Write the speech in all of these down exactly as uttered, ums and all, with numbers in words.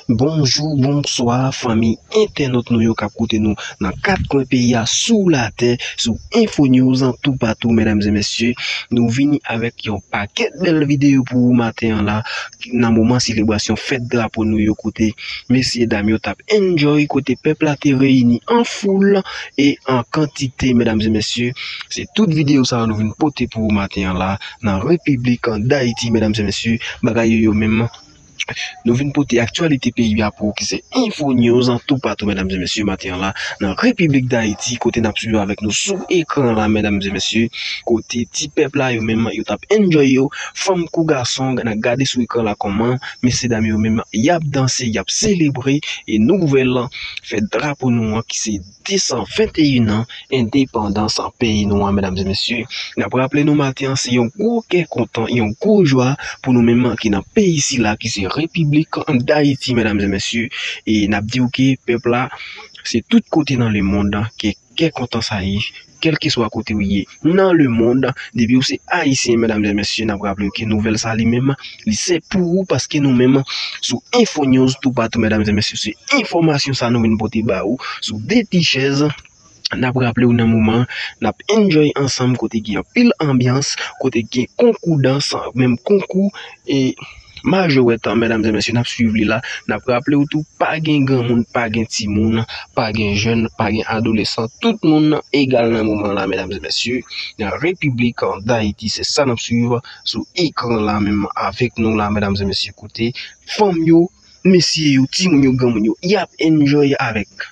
Bonjou, bonswa, fanmi entènot nou yo k ap koute nou nan kat kwen peyi a, sou latè, sou Info News, toupatou, medam e mesye. Nou vini avèk yon pakèt bèl videyo pou ou maten an la, nan moman selebrasyon fèt drapo nou yo, kote mesye dam yo t ap enjoy, kote pèp la te reyini an foul e an kantite, medam e mesye. Se tout videyo sa yo nou vin pote pou ou maten an la, nan Repiblik Dayiti, medam e mesye. Bagay yo yo menm, nou vin pote aktyalite peyi a pou ou ki se Info News toupatou, medam e mesye, maten an la, nan Repiblik Dayiti, kote n ap swiv avèk nou sou ekran la, medam e mesye, kote ti pèp la yo menm, yo t ap enjoy yo, fanm kou gason, n ap gade sou ekran la kòman mesye dam yo menm, y ap danse, y ap selebre, e nouvèl fèt drapo nou an ki se de san venteyen an endepandans peyi nou an, medam e mesye. N ap raple nou maten an, se yon gwo kè kontan, yon gwo jwa pou nou menm ki nan peyi sila, ki se Repiblik Dayiti, medam e mesye. E n ap di w ke pèp la, se tout kote nan lemonn ke kè kontan sa ye, kèlkeswa kote w ye nan lemonn, depi w se ayisyen, medam e mesye, n ap raple w ke nouvèl sa li menm, li se pou ou, paske nou menm, sou Info News toupatou, medam e mesye, se enfòmasyon sa nou vin pote ba ou sou de ti chèz. N ap raple w nan moman, n ap enjoy ansanm, kote gen anpil anbyans, kote gen konkou dans, menm konkou e majorèt, medam e mesye, n ap swiv li la. N ap raple w tou, pa gen granmoun, pa gen timoun, pa gen jèn, pa gen adolesan, tout moun egal nan moman la, medam e mesye. Nan Repiblik Dayiti, se sa n ap swiv sou ekran la menm avèk nou la, medam e mesye, kote fanm yo, mesye yo, timoun yo, granmoun yo, y ap enjoy avèk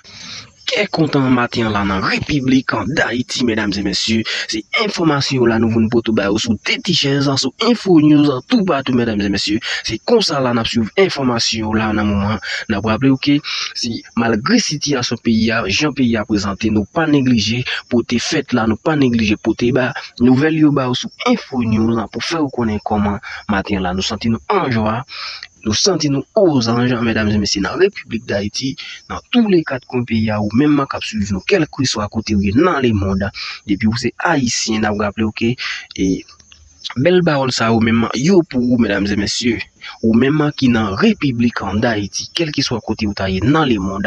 kè kontan maten an la nan Repiblik Dayiti, medam e mesye. Se enfòmasyon yo la nou vin pote ba yo sou de ti chèz, sou Info News toupatou, medam e mesye. Se konsa la n ap swiv enfòmasyon yo la nan moman. N ap raple w ke se malgre sitiyasyon peyi a, jan peyi a prezante, nou pa neglije pote fèt la, nou pa neglije pote ba nouvèl yo ba yo sou Info News pou fè w konnen kòman maten an la nou santi nou an jwa. Nou santi nou ozanj, medam e mesye, nan Repiblik Dayiti, nan tou le kat kwen peyi a, ou menm k ap swiv nou, kèlkeswa kote w ye nan lemonn. Depi w se ayisyen, n ap raple w ke, e, bèl pawòl sa yo menm, yo pou ou, medam e mesye. Ou menm ki nan Repiblik Dayiti, kèlkeswa kote w ta ye nan lemonn,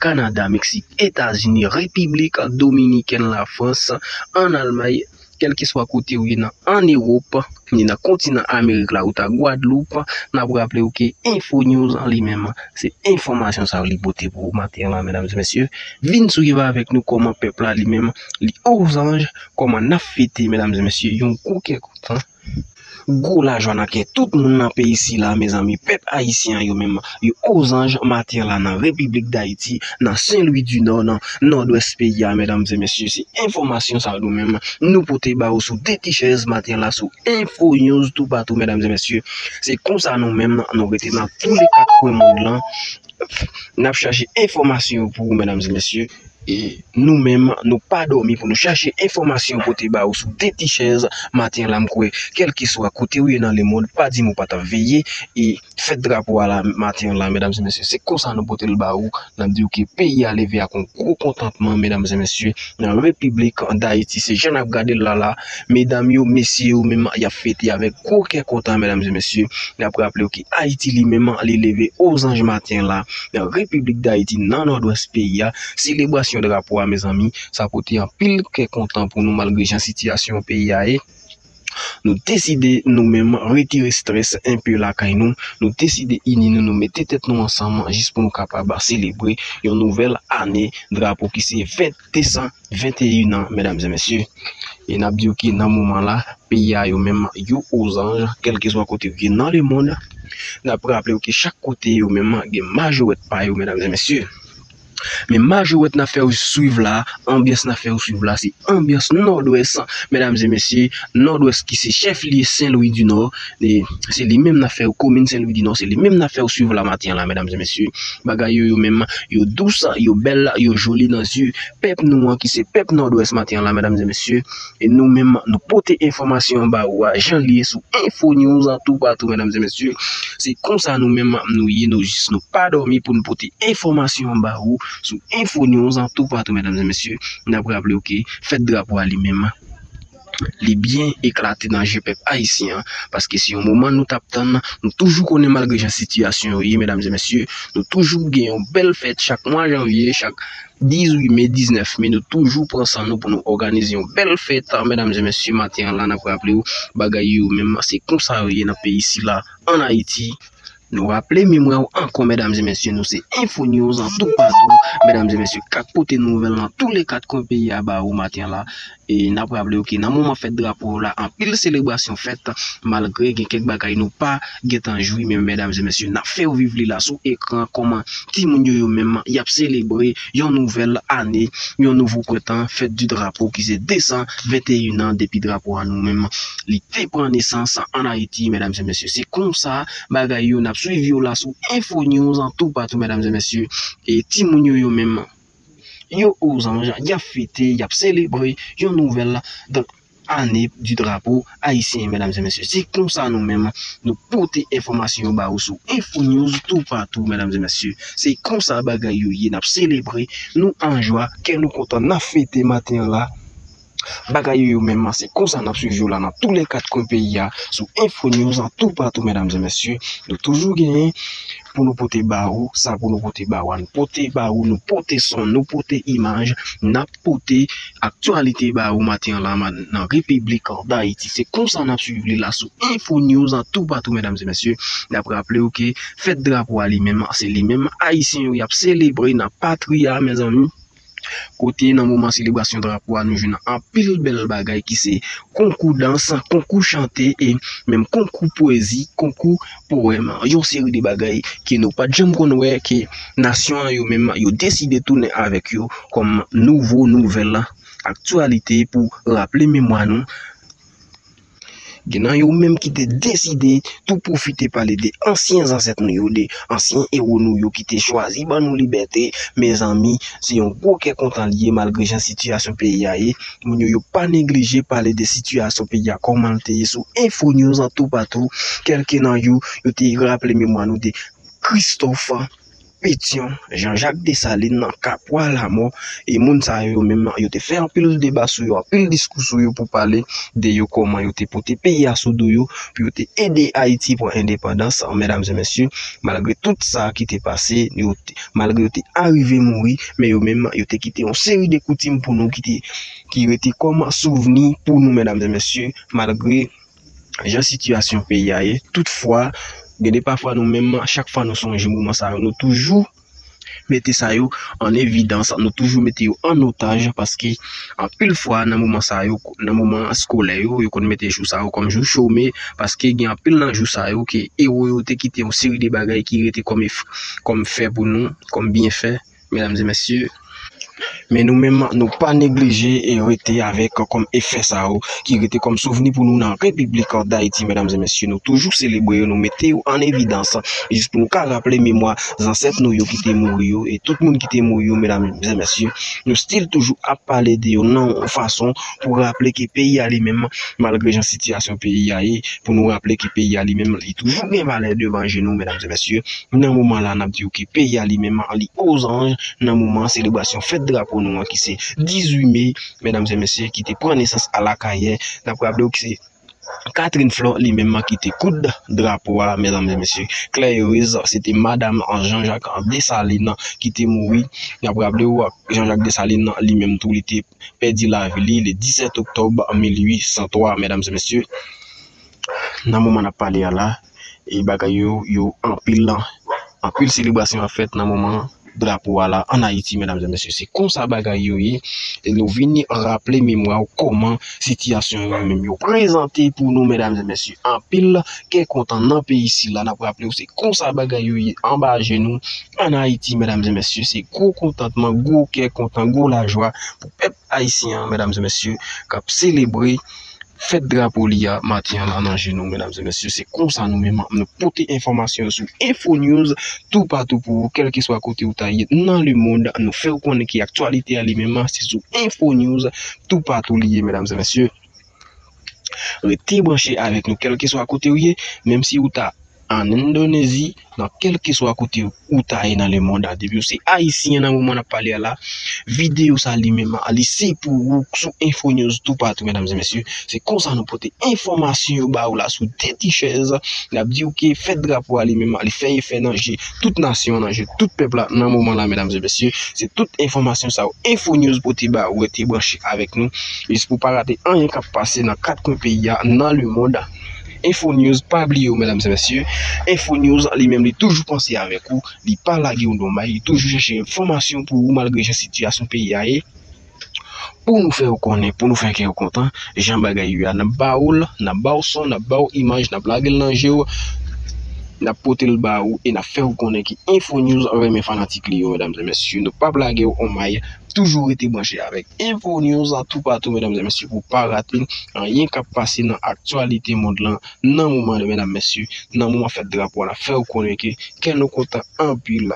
Kanada, Meksik, Etazini, Repiblik Dominikèn, Lafrans, ann Almay, kèlkeswa kote w ye nan, ann Ewòp, ni nan kontinan Amerik la, ou ta Gwadloup, n ap raple w ke Info News an li menm, se enfòmasyon sa yo li pote pou ou maten an la, medam e mesye. Vin swiv avèk nou kòman pèp la li menm, li ozanj, kòman n ap fete, medam e mesye, yon gwo kè kontan, gwo lajwa nan kè tout moun nan peyi sila, mezanmi, pèp ayisyen an yo menm, yo ozanj maten an la nan Repiblik Dayiti, nan Sen Lwi di Nò, nan Nòdwès peyi a, medam e mesye. Se enfòmasyon sa yo nou menm, nou pote ba ou sou de ti chèz maten an la sou Info News toupatou, medam e mesye. Se konsa nou menm, nou rete nan tou le kat kwen mond lan. N ap chache enfòmasyon yo pou ou, medam e mesye. E nou menm, nou pa dòmi pou nou chache enfòmasyon pote ba ou sou de ti chèz maten an la, m kwè, kèlkeswa kote ou ye nan lemonn, pa di m ou pa t ap veye, e fèt drapo a la, maten an la, medam e mesye, se konsa nou pote l ba ou, n ap di w ke peyi a leve ak yon gwo kontantman, medam e mesye, nan Repiblik Dayiti, se jan n ap gade l la la, medam yo, mesye yo menm, y ap fete avèk gwo kè kontan, medam e mesye, n ap raple w ke Ayiti li menm, li leve ozanj maten an la, nan Repiblik Dayiti, nan Nòdwès peyi a. Selebrasyon drapo a, mezanmi, sa pote anpil kè kontan pou nou, malgre jan sitiyasyon peyi a ye. Nou deside, nou menm, retire estrès enpe lakay nou. Nou deside ini nou, nou mete tèt nou ansanm jis pou nou kapab selebre yon nouvèl ane drapo ki se ven, de san venteyen an, medam e mesye. E n ap di w ke nan moman la, peyi a yo menm, yo ozanj, kèlkeswa kote yo ye nan lemonn. N ap raple w ke chak kote yo menm, gen majorèt pa yo, medam e mesye. Men majorèt n ap fè w swiv la, anbyans n ap fè w swiv la, se anbyans Nòdwès, medam e mesye, Nòdwès ki se chèf lye Sen Lwi di Nò, e se li menm n ap fè w, komin Sen Lwi di Nò, se li menm n ap fè w swiv la maten an la, medam e mesye. Bagay yo, yo menm, yo dous, yo bèl, yo joli nan zye pèp nou an, ki se pèp Nòdwès maten an la, medam e mesye. E nou menm, nou pote enfòmasyon an ba ou a, jan l ye sou Info News an toupatou, medam e mesye. Se konsa nou menm, nou ye, nou jis, nou pa dòmi pou nou pote enfòmasyon an ba ou sou Info News an toupatou, medam e mesye. N ap raple w ke fèt drapo a li menm, li byen eklate nan je pèp ayisyen an, paske se yon moman nou t ap tann, nou toujou konnen malgre jan sitiyasyon yo ye, medam e mesye, nou toujou gen yon bèl fèt chak mwa janvye, chak dizuit me, diznèf me, nou toujou pran san nou pou nou òganize yon bèl fèt, medam e mesye, maten an la, n ap raple w, bagay yo menm, se konsa yo ye nan peyi sila, ann Ayiti. Nou raple memwa w ankò, medam e mesye, nou se Info News an toupatou, medam e mesye, k ap pote nouvèl nan tou le kat kwen peyi a ba ou maten an la. E n ap raple w ke nan moman fèt drapo la, anpil selebrasyon fèt, malgre gen kèk bagay nou pa gentan jwi, men medam e mesye, n ap fè w viv li la sou ekran, kòman timoun yo, yo menm, y ap selebre yon nouvèl ane, yon nouvo prentan, fèt di drapo ki se de san venteyen an depi drapo a nou menm li te pran nesans ann Ayiti, medam e mesye. Se konsa bagay yo, n ap swiv yo la sou Info News an toupatou, medam e mesye. E timoun yo, yo menm, yo ozanj, y ap fete, y ap selebre yon nouvèl, donk, ane di drapo ayisyen, medam e mesye. Se konsa nou menm, nou pote enfòmasyon yo ba ou sou Info News toupatou, medam e mesye. Se konsa bagay yo ye, n ap selebre, nou an jwa, kè nou kontan, n ap fete maten an la. Bagay yo, yo menm, se konsa n ap swiv yo la nan tou le kat kwen peyi a, sou Info News an toupatou, medam e mesye. Nou toujou genyen pou nou pote ba ou, sa pou nou pote ba ou, nou pote ba ou, nou pote son, nou pote imaj, n ap pote aktyalite ba ou maten an la, ma-, nan Repiblik Dayiti. Se konsa n ap swiv li la sou Info News an toupatou, medam e mesye. N ap raple w ke fèt drapo a li menm, se li menm ayisyen yo y ap selebre nan patri a, mezanmi. Kote nan moman selebrasyon drapo a, nou jwenn anpil bèl bagay ki se konkou dans, konkou chante e menm konkou pwezi, konkou powèm. Yon seri de bagay ke nou pa t janm konn wè, ke nasyon an yo menm yo deside tounen avèk yo kòm nouvo nouvèl aktyalite pou raple memwa nou. Gen nan yo menm ki te deside tou pwofite pale de ansyen zansèt nou yo, de ansyen ewo nou yo ki te chwazi ban nou libète. Mezanmi, se yon gwo kè kontan li ye malgre jan sitiyasyon peyi a ye. Moun yo, yo pa neglije pale de sitiyasyon peyi a, kòman l te ye sou Info News an toupatou. Kèlke nan yo, yo te raple memwa nou de Christophe Pétion, Jean-Jacques Dessalines, Kapwa Lamò, e moun sa yo menm, yo te fè anpil deba sou yo, anpil diskou sou yo pou pale de yo, kòman yo te pote peyi a sou do yo, pou yo te ede Ayiti pran endepandans, medam e mesye, malgre tout sa ki te pase, yo te, malgre yo te arive mouri, men yo menm, yo te kite yon seri de koutim pou nou ki te, ki rete kòm souvni pou nou, medam e mesye, malgre jan sitiyasyon peyi a ye. Toutfwa, gen de pafwa nou menm, chak fwa nou sonje moman sa yo, nou toujou mete sa yo an evidans, nou toujou mete yo an otaj, paske anpil fwa nan moman sa yo, nan moman eskolè yo, yo konn mete jou sa yo kòm jou chome, paske gen anpil nan jou sa yo ke ewo yo te kite yon seri de bagay ki rete kòm ef-, kòm fè pou nou, kòm byenfè, medam e mesye. Men nou menm, nou pa neglije e rete avèk kòm efè sa yo, ki rete kòm souvni pou nou nan Repiblik Dayiti, medam e mesye. Nou toujou selebre yo, nou mete yo an evidans, jis pou nou ka raple memwa zansèt nou yo ki te mouri yo, e tout moun ki te mouri yo, medam e mesye. Nou still toujou ap pale de yo nan yon fason pou raple ke peyi a li menm, malgre jan sitiyasyon peyi a ye, pou nou raple ke peyi a li menm, li toujou gen valè devan je nou, medam e mesye. Nan moman la, n ap di w ke peyi a li menm, li ozanj, nan moman selebrasyon fèt drapo nou an ki se dizuit me, medam e mesye, ki te pran nesans Alakayè. N ap raple w ki se Catherine Flore li menm ki te koud drapo a, medam e mesye. Claire Heureuse, se te madanm Jean-Jacques Dessalines ki te mouri. N ap raple w, Jean-Jacques Dessalines li menm tou, li te pèdi lavi li le disèt oktòb mil uit san twa, medam e mesye. Nan moman n ap pale a la, e bagay yo, yo anpil, anpil selebrasyon ap fèt nan moman drapo a la ann Ayiti, medam e mesye. Se konsa bagay yo ye. E nou vini raple memwa w kòman sitiyasyon yo menm yo prezante pou nou, medam e mesye. Anpil kè kontan nan peyi sila. N ap raple w, se konsa bagay yo ye anba je nou ann Ayiti, medam e mesye. Se gwo kontantman, gwo kè kontan, gwo lajwa pou pèp ayisyen an, medam e mesye, k ap selebre fèt drapo li a maten an la nan je nou, medam e mesye. Se konsa nou menm, nou pote enfòmasyon yo sou Info News toupatou pou ou, kèlkeswa kote ou ta ye nan lemonn, nou fè w konnen ke aktyalite a li menm, se sou Info News toupatou li ye, medam e mesye. Rete branche avèk nou, kèlkeswa kote ou ye, menm si ou ta an Endonezi, nan kèlkeswa kote ou ta ye nan lemonn. Depi w se Ayisyen nan moman n ap pale a la, videyo sa li menm, li se pou ou sou Info News toupatou, medam e mesye. Se konsa nou pote enfòmasyon yo ba ou la sou de ti chèz. N ap di w ke fèt drapo a li menm, li fè efè nan je tout nasyon an, nan je tout pèp la nan moman la, medam e mesye. Se tout enfòmasyon sa yo Info News pote ba ou, rete branche avèk nou. Jis pou pa rate anyen k ap pase nan kat kwen peyi a, nan lemonn. Info News, pa bliye w, medam e mesye. Info News, li menm, li toujou panse avèk ou. Li pa lage w nan may, li toujou chèche enfòmasyon pou ou, malgre jan sitiyasyon peyi a ye. Pou nou fè w konnen, pou nou fè kè w kontan, jan bagay yo ye a, n ap ba w l, n ap ba w son, n ap ba w imaj, n ap lage l nan je w, n ap pote l ba ou e n ap fè w konnen ke Info News renmen fanatik li yo, medam e mesye. Nou p ap lage w on may, toujou rete branche avèk Info News toupatou, medam e mesye, pou w pa rate anyen k ap pase nan aktyalite mond lan nan moman, medam e mesye, nan moman fèt drapo a, n ap fè w konnen ke kè nou kontan anpil.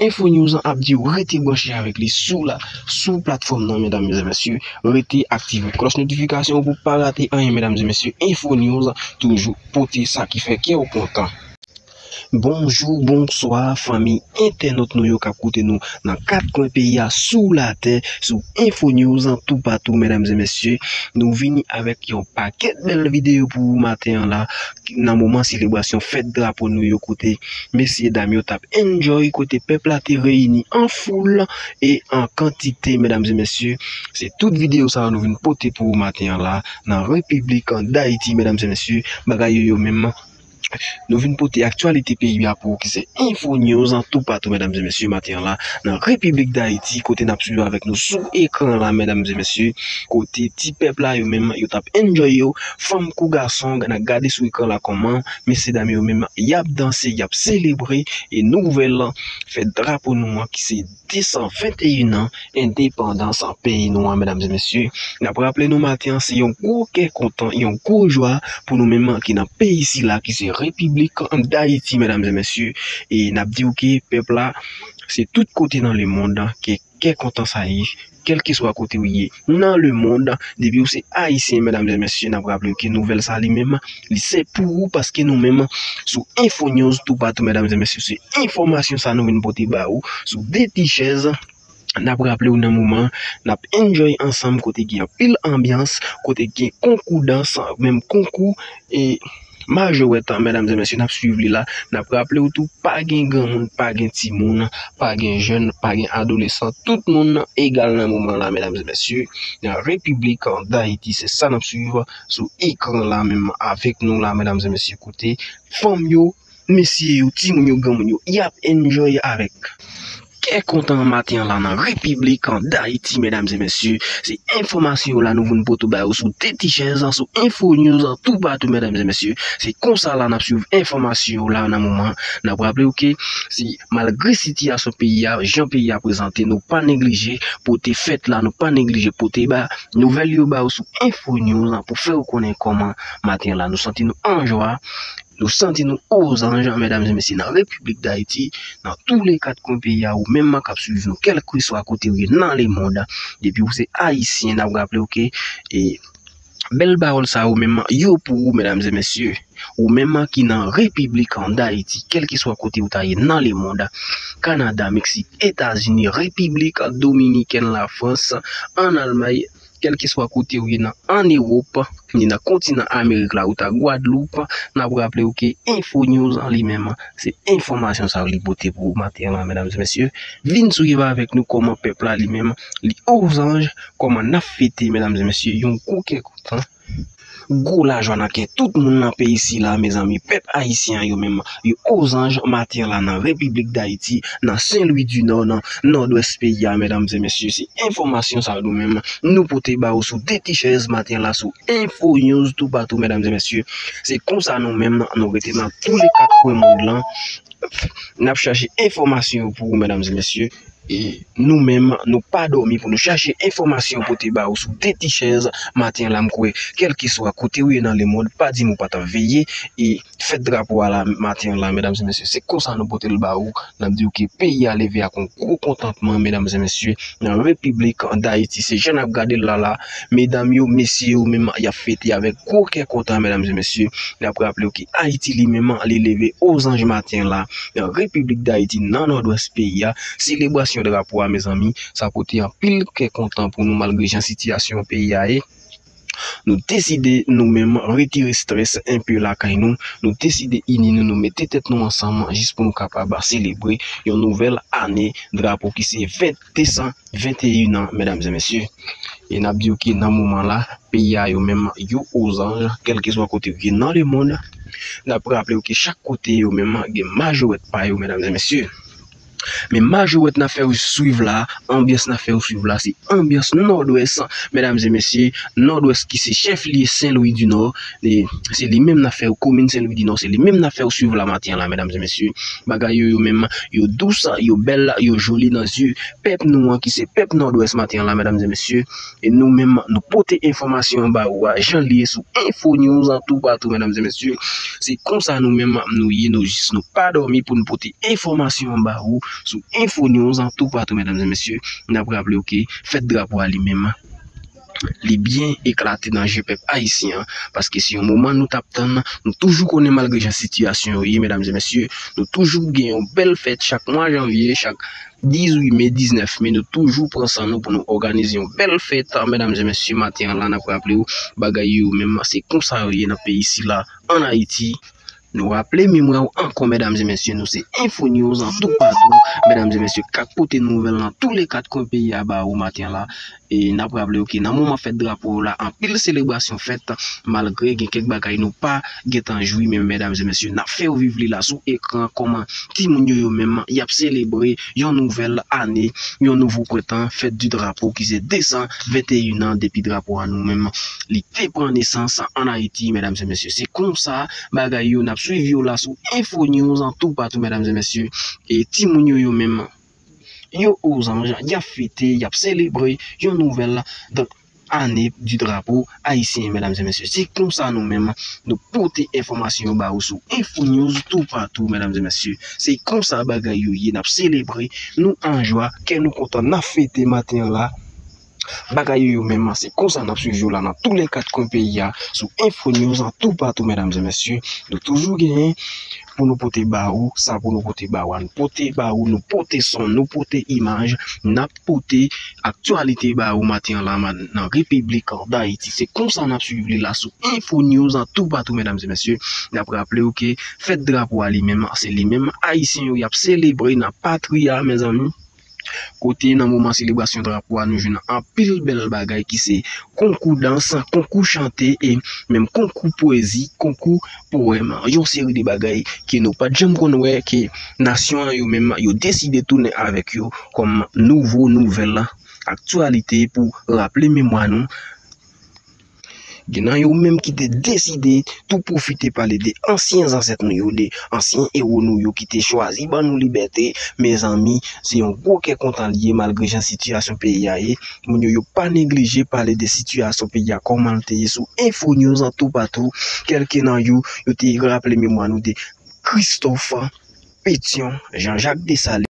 Info News ap di w rete branche avèk li sou la, sou platfòm nan, medam e mesye. Rete aktive klòch notifikasyon pou pa rate anyen, medam e mesye. Info News toujou pote sa ki fè kè w kontan. Bonjou, bonswa, fanmi entènot nou yo k ap koute nou nan kat kwen peyi a, sou latè, sou Info News toupatou, medam e mesye. Nou vini avèk yon pakèt bèl videyo pou ou maten an la, nan moman selebrasyon fèt drapo nou yo, kote mesye dam yo t ap enjoy, kote pèp la te reyini an foul e an kantite, medam e mesye. Se tout videyo sa yo nou vin pote pou ou maten an la, nan Repiblik Dayiti, medam e mesye. Bagay yo yo menm, nou vin pote aktyalite peyi a pou ou ki se Info News toupatou, medam e mesye, maten an la, nan Repiblik Dayiti, kote n ap swiv avèk nou sou ekran la, medam e mesye, kote ti pèp la yo menm, yo t ap enjoy yo, fanm kou gason, n ap gade sou ekran la kòman mesye dam yo menm, y ap danse, y ap selebre, e nouvèl fèt drapo nou an, ki se de san venteyen an endepandans peyi nou an, medam e mesye. N ap raple nou maten an, se yon gwo kè kontan, yon gwo jwa pou nou menm ki nan peyi sila, ki se Repiblik Dayiti, medam e mesye. E n ap di w ke pèp la, se tout kote nan lemonn ke kè kontan sa ye, kèlkeswa kote w ye nan lemonn. Depi w se Ayisyen, medam e mesye, n ap raple w ke nouvèl sa li menm, li se pou ou, paske nou menm, sou Info News toupatou, medam e mesye, se enfòmasyon sa nou vin pote ba ou sou de ti chèz. N ap raple w nan moman, n ap enjoy ansanm, kote gen anpil anbyans, kote gen konkou dans, menm konkou e majorèt, medam e mesye, n ap swiv li la. N ap raple w tou, pa gen granmoun, pa gen timoun, pa gen jèn, pa gen adolesan. Tout moun egal nan moman la, medam e mesye. Nan Repiblik Dayiti, se sa n ap swiv sou ekran la menm avèk nou la, medam e mesye. Kote fanm yo, mesye yo, timoun yo, granmoun yo, y ap enjoy avèk kè kontan maten an la nan Repiblik Dayiti, medam e mesye. Se enfòmasyon yo la nou vin pote ba yo sou de ti chèz, sou Info News toupatou, medam e mesye. Se konsa la n ap swiv enfòmasyon yo la nan moman. N ap raple w ke se malgre sitiyasyon peyi a, jan peyi a prezante, nou pa neglije pote fèt la, nou pa neglije pote ba nouvèl yo ba yo sou Info News pou fè w konnen kòman maten an la nou santi nou an jwa. Nou santi nou ozanj, medam e mesye, nan Repiblik Dayiti, nan tou le kat kwen peyi a, ou menm k ap swiv nou, kèlkeswa kote w ye nan lemonn. Depi w se Ayisyen, n ap raple w ke, e, bèl pawòl sa yo menm, yo pou ou, medam e mesye. Ou menm ki nan Repiblik Dayiti, kèlkeswa kote w ta ye nan lemonn, Kanada, Meksik, Etazini, Repiblik Dominikèn, Lafrans, ann Almay, kèlkeswa kote w ye nan, ann Ewòp, ni nan kontinan Amerik la, ou ta Gwadloup, n ap raple w ke Info News li menm, se enfòmasyon sa yo li pote pou ou maten an la, medam e mesye. Vin swiv avèk nou kòman pèp la li menm, li ozanj, kòman n ap fete, medam e mesye, yon gwo kè kontan. Gwo lajwa nan kè tout moun nan peyi sila, mezanmi, pèp ayisyen an yo menm, yo ozanj maten an la nan Repiblik Dayiti, nan Sen Lwi di Nò, nan Nòdwès peyi a, medam e mesye. Se enfòmasyon sa yo nou menm, nou pote ba ou sou de ti chèz maten an la sou Info News toupatou, medam e mesye. Se konsa nou menm, nou rete nan tou le kat kwen mond lan. N ap chache enfòmasyon yo pou ou, medam e mesye. E nou menm, nou pa dòmi pou nou chache enfòmasyon pote ba ou sou de ti chèz maten an la, m kwè, kèlkeswa kote ou ye nan lemonn, pa di m ou pa t ap veye, e fèt drapo a la, maten an la, medam e mesye, se konsa nou pote l ba ou, n ap di w ke peyi a leve ak yon gwo kontantman, medam e mesye, nan Repiblik Dayiti, se jan n ap gade l la la, medam yo, mesye yo menm, y ap fete avèk gwo kè kontan, medam e mesye, n ap raple w ke Ayiti li menm, li leve ozanj maten an la, nan Repiblik Dayiti, nan Nòdwès peyi a, selebrasyon drapo a, mezanmi, sa pote anpil kè kontan pou nou malgre jan sitiyasyon peyi a ye. Nou deside nou menm retire strès enpe lakay nou. Nou deside ini nou, nou mete tèt nou ansanm jis pou nou kapab selebre yon nouvèl ane drapo ki se ven, de san venteyen an, medam e mesye. E n ap di w ke nan moman la, peyi a yo menm, yo ozanj, kèlkeswa kote w ye nan lemonn. N ap raple w ke chak kote yo menm gen majorèt pa yo, medam e mesye. Men majorèt n ap fè w swiv la, anbyans n ap fè w swiv la, se anbyans Nòdwès, medam e mesye, Nòdwès ki se chèf lye Sen Lwi di Nò, e se li menm n ap fè w komin Sen Lwi di Nò, se li menm n ap fè w swiv la maten an la, medam e mesye. Bagay yo, yo menm, yo dous, yo bèl, yo joli nan zye pèp nou an, ki se pèp Nòdwès maten an la, medam e mesye. E nou menm, nou pote enfòmasyon ba ou a, jan l ye sou Info News an toupatou, medam e mesye. Se konsa nou menm, nou ye, nou jis, nou pa dòmi pou nou pote enfòmasyon ba ou sou Info News an toupatou, medam e mesye. N ap raple w ke fèt drapo a li menm, li byen eklate nan je pèp ayisyen an, paske se yon moman nou t ap tann, nou toujou konnen malgre jan sitiyasyon yo ye, medam e mesye, nou toujou gen yon bèl fèt chak mwa janvye, chak dizuit me, diznèf me, nou toujou pran san nou pou nou òganize yon bèl fèt, medam e mesye, maten an la, n ap raple w, bagay yo menm, se konsa yo ye nan peyi sila, ann Ayiti. Nou raple memwa w ankò, medam e mesye, nou se Info News an toupatou, medam e mesye, k ap pote nouvèl nan tou le kat kwen peyi a ba ou maten an la. E n ap raple w ke nan moman fèt drapo yo la, anpil selebrasyon fèt, malgre gen kèk bagay nou pa gentan jwi, men medam e mesye, n ap fè w viv li la sou ekran, kòman timoun yo, yo menm, y ap selebre yon nouvèl ane, yon nouvo prentan, fèt di drapo ki se de san venteyen an depi drapo a nou menm, li te pran nesans ann Ayiti, medam e mesye. Se konsa bagay yo, n ap swiv yo la sou Info News an toupatou, medam e mesye. E timoun yo, yo menm, yo ozanj, y ap fete, y ap selebre yon nouvèl, donk, ane di drapo ayisyen, medam e mesye. Se konsa nou menm, nou pote enfòmasyon yo ba ou sou Info News toupatou, medam e mesye. Se konsa bagay yo ye, n ap selebre, nou an jwa, kè nou kontan, n ap fete maten an la. Bagay yo, yo menm, se konsa n ap swiv yo la nan tou le kat kwen peyi a, sou Info News an toupatou, medam e mesye. Nou toujou genyen pou nou pote ba ou, sa pou nou pote ba ou a, nou pote ba ou, nou pote son, nou pote imaj, n ap pote aktyalite ba ou maten an la, nan Repiblik Dayiti. Se konsa n ap swiv li la sou Info News an toupatou, medam e mesye. N ap raple w ke fèt drapo a li menm, se li menm ayisyen yo y ap selebre nan patri a, mezanmi. Kote nan moman selebrasyon drapo a, nou jwenn anpil bèl bagay ki se konkou dans, konkou chante e menm konkou pwezi, konkou powèm. Yon seri de bagay ke nou pa t janm konn wè ke nasyon an yo menm yo deside tounen avèk yo kòm nouvo nouvèl aktyalite pou raple memwa nou. Gen nan yo menm ki te deside tou pwofite pale de ansyen zansèt nou yo, de ansyen ewo nou yo ki te chwazi ban nou libète. Mezanmi, se yon gwo kè kontan li ye malgre jan sitiyasyon peyi a ye. Moun yo, yo pa neglije pale de sitiyasyon peyi a, kòman l te ye sou Info News an toupatou. Kèlke nan yo, yo te raple memwa nou de Christophe Pétion, Jean-Jacques Dessalines.